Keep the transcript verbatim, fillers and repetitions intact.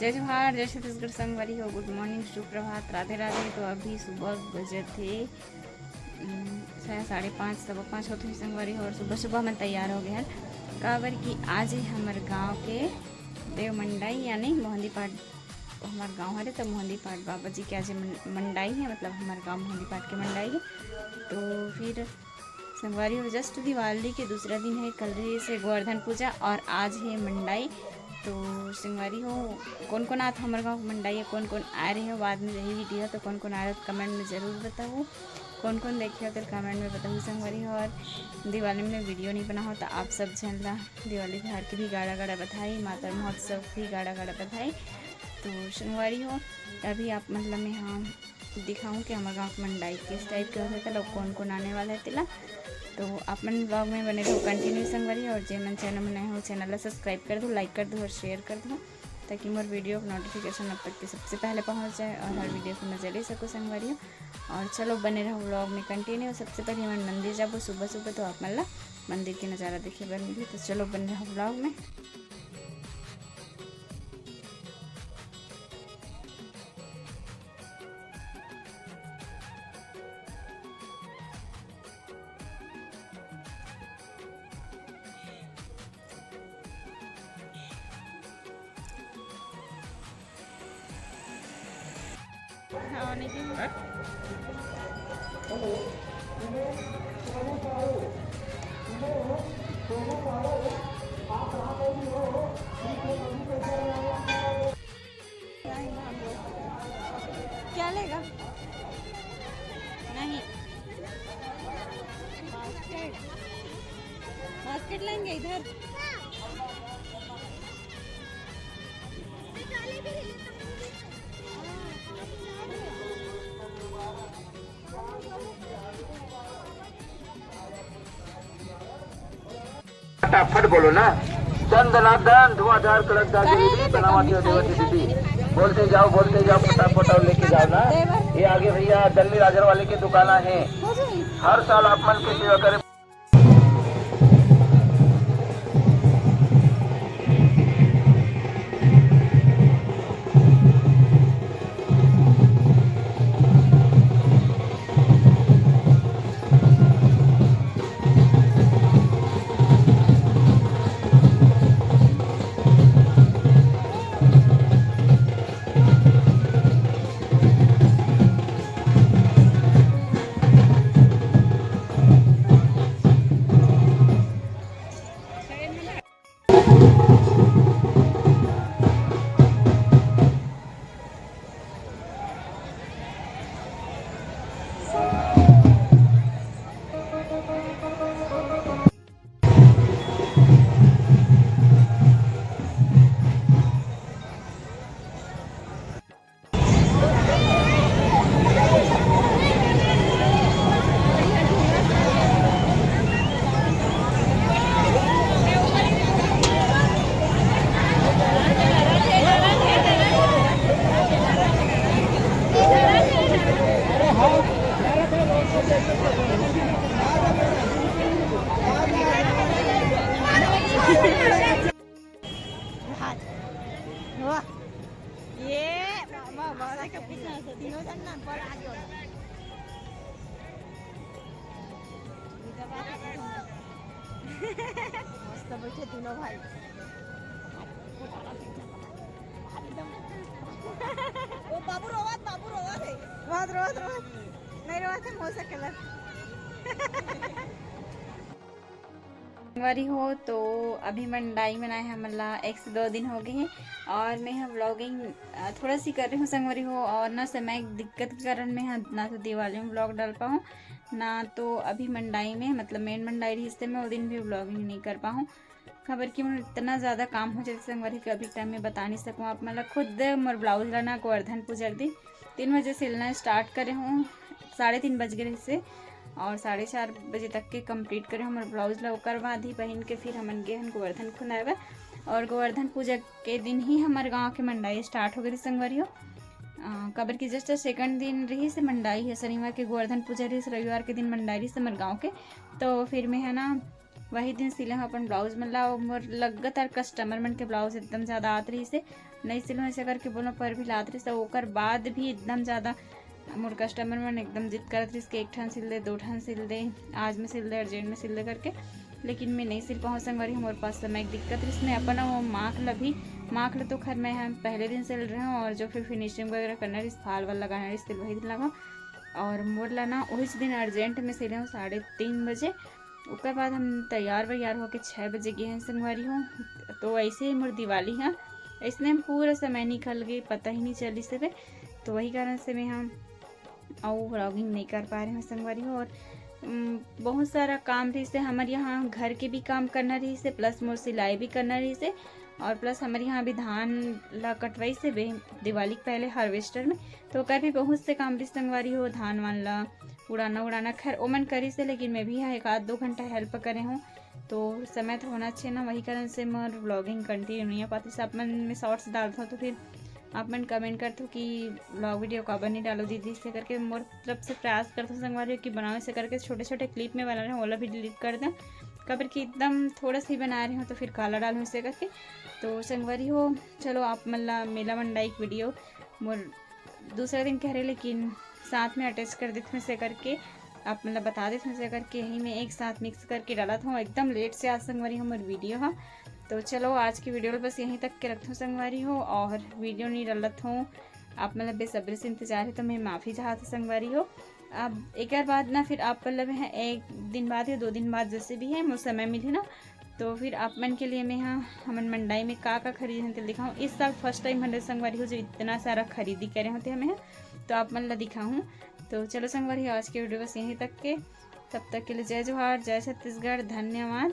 जय जोहार, जय छत्तीसगढ़ संगवारी हो। गुड मॉर्निंग, सुप्रभात, राधे राधे। तो अभी सुबह बजत हे, उम, शायद साढ़े पाँच, सवा पाँच होत होही संगवारी हो। और सुबह सुबह मैं तैयार हो गए हन, काबर कि आज हे हमर गांव के देव मंडई, यानी मोहंदी पाठ। हमर गांव हरे, तो मोहंदी पाठ बाबा जी के आज मन-, मंडई है, मतलब हमर गांव मोहंदी पाठ के मंडई है। तो फिर संगवारी हो, जस्ट दिवाली के दूसरा दिन है, कल रहिस हे गोवर्धन पूजा और आज है मंडई। तो संगवारी हो, कौन कौन आत हमर गांव के मंडई है, कौन कौन आए रहे हो, बाद में रही वीडियो, तो कौन कौन आए रहे हो, कमेंट में जरूर बताओ। कौन कौन देखे हो, तो कमेंट में बताओ संगवारी हो। और दिवाली में वीडियो नहीं बना हो, तो आप सब झन ला दिवाली तिहार के भी गाड़ा गाड़ा बधाई, मातर महोत्सव भी गाड़ा गाड़ा बधाई। तो संगवारी हो, अभी आप मतलब में हाँ दिखाऊं कि हमर गांव के मंडई किस टाइप के होथे, तेला कौन कौन आने वाला है तेला। तो आप मन ब्लॉग में बने रहो कंटिन्यू संगवारी, और जे मन चैनल में नए हो, चैनल ला सब्सक्राइब कर दो, लाइक कर दो और शेयर कर दो, ताकि मोर वीडियो के नोटिफिकेशन आप तक के सबसे पहले पहुंच जाए और हर वीडियो की मजा ले सको संगवारी हो। और चलो बने रहो ब्लॉग में कंटिन्यू। सबसे पहले हमन मंदिर जाबो सुबह सुबह, तो आप मन ला मंदिर के नज़ारा देखे बर मिलही। तो चलो बने रहो ब्लॉग में। क्या लेगा? नहीं, बास्केट, बास्केट लेंगे इधर। फटाफट बोलो ना। दन दनादन, धुआंधार, कड़कदार जलेबी, बनावटी और देवर की दीदी। बोलते जाओ, बोलते जाओ, फटाफट और लेके जाओ ना। ये आगे भैया दलमी राजन वाले की दुकान है। हर साल आप मन के सेवा करें। वाह, ये वाह, वाह, वाह, देखो, तीनों जन ना, पर आगे वाला। मस्त बैठे तीनों भाई। ओ बाबू रोवत, बाबू रोवत है। रोवत, रोवत, रोवत। नहीं रोवत है, मौसा कलर। संगवारी हो, तो अभी मंडाई मनाए हमन ला एक से दो दिन हो गए हैं और मैं ह व्लॉगिंग, अ, थोड़ा सी कर रही हूँ संगवारी हो, और ना समय दिक्कत के कारण मैं ह ना तो दिवाली में व्लॉग डाल पाऊँ, ना तो अभी मंडाई में, मतलब मेन मंडाई रहिस ते मैं वो दिन भी व्लॉगिंग नहीं कर पाऊँ, काबर कि मोर इतना ज़्यादा काम हो जाथे संगवारी हो कि अभी टाइम में बता नहीं सकूँ आप मन ला। खुद मोर ब्लाउज ला ना गोवर्धन पूजा के दिन तीन बजे सिलना स्टार्ट करे हूँ, साढ़े तीन बज गए रहिसे और साढ़े चार बजे तक के कंप्लीट करे हूँ मोर ब्लाउज ला। ओकर बाद ही पहन के फिर हमन गे हन गोवर्धन खुंदाए बर, और गोवर्धन पूजा के दिन ही हमर गांव के मंडाई स्टार्ट हो गए रहिस संगवारी हो। अ, काबर कि जस्ट सेकंड दिन रहिसे मंडाई है, शनिवार के गोवर्धन पूजा रहिस, रविवार के दिन मंडाई रहिस हमर गांव के। तो फिर मैं है ना वही दिन सिले हूँ अपन ब्लाउज मन ला। मोर लगातार कस्टमर मन के ब्लाउज एकदम ज़्यादा आत रहिस हे, नहीं सिलूँ ऐसे करके बोलूँ पर भी लात रहिस हे। ओकर बाद भी एकदम ज़्यादा मोर कस्टमर मन एकदम जिद करत रहिस कि एक ठन सिल दे, दो ठन सिल दे, आज में सिल दे, अर्जेंट में सिल दे करके। लेकिन मैं नहीं सिल पाऊँ संगवारी, मोर पास समय के दिक्कत रहिस। मैं अपन वो माख ला भी, माख ला तो खैर मैं हम पहले दिन सिल रहे हूँ, और जो फिर फिनिशिंग वगैरह करना रहिस, फाल वाल लगाना रहिस, तेल वही दिन लगा। और मोर ला ना उहिच दिन अर्जेंट में सिले हूँ साढ़े तीन बजे। ओकर बाद हम तैयार वैयार होके छः बजे गए हैं संगवारी हो। तो ऐसे ही मोर दिवाली हा, ऐसने हम पूरा समय निकल गए, पता ही नहीं चलिस हवे। तो वही कारण से मैं हम अउ व्लॉगिंग नहीं कर पा रहे हैं संगवारी हो। और उम, बहुत सारा काम रहिस हे हमर यहाँ, घर के भी काम करना रहिस हे, प्लस मोर सिलाई भी करना रहिस हे, और प्लस हमर यहाँ अभी धान ला कटवाइस हे बे-, दिवाली के पहले हार्वेस्टर में, तो ओकर भी बहुत से काम रहिस संगवारी हो, धान वान ला उड़ाना उड़ाना। खैर ओमन करिस हे, लेकिन मैं भी यहाँ एक आध दो घंटा हेल्प करे हूँ। तो समय तो होना चाहिए ना, वही कारण से मोर व्लॉगिंग कंटिन्यू नहीं हो पाती। सब मन में शॉर्ट्स डालता हूँ तो फिर आप मन कमेंट करथो कि व्लॉग वीडियो काबर नहीं डालो दीदी, से करके मोर तरफ से प्रयास करथो संगवारी हो कि बनाओ, से करके छोटे छोटे क्लिप में बना रहे हूँ, ओला भी डिलीट कर दें, काबर कि एकदम थोड़ा सा ही बना रही हूँ तो फिर काला डालूँ इसे करके। तो संगवारी हो, चलो आप मन ला मेला मंडई के वीडियो मोर दूसरा दिन कह रहे, लेकिन साथ में अटैच कर देते से करके, आप मन ला बता देते से करके, यही में एक साथ मिक्स करके डालत हूँ। एकदम लेट से आज संगवारी हो मोर वीडियो हा। तो चलो आज की वीडियो बस यहीं तक के रखत हूँ संगवारी हो, और वीडियो नहीं डालत हूँ, आप मन ला बेसब्री से इंतजार है तो मैं माफ़ी चाहत हूँ संगवारी हो। अब एक बाद ना फिर आप मन ला मैं एक दिन बाद या दो दिन बाद जैसे भी है मोर समय मिले ना, तो फिर आप मन के लिए मैं हाँ हमन मंडई में का का खरीदे हन तेला दिखाऊँ। इस साल फर्स्ट टाइम हंड्रेड संगवारी हो जो इतना सारा खरीदी करे होते हमें हाँ, तो आप मन ला दिखाऊँ। तो चलो संगवारी हो, आज के वीडियो बस यहीं तक के। तब तक के लिए जय जोहार, जय छत्तीसगढ़, धन्यवाद।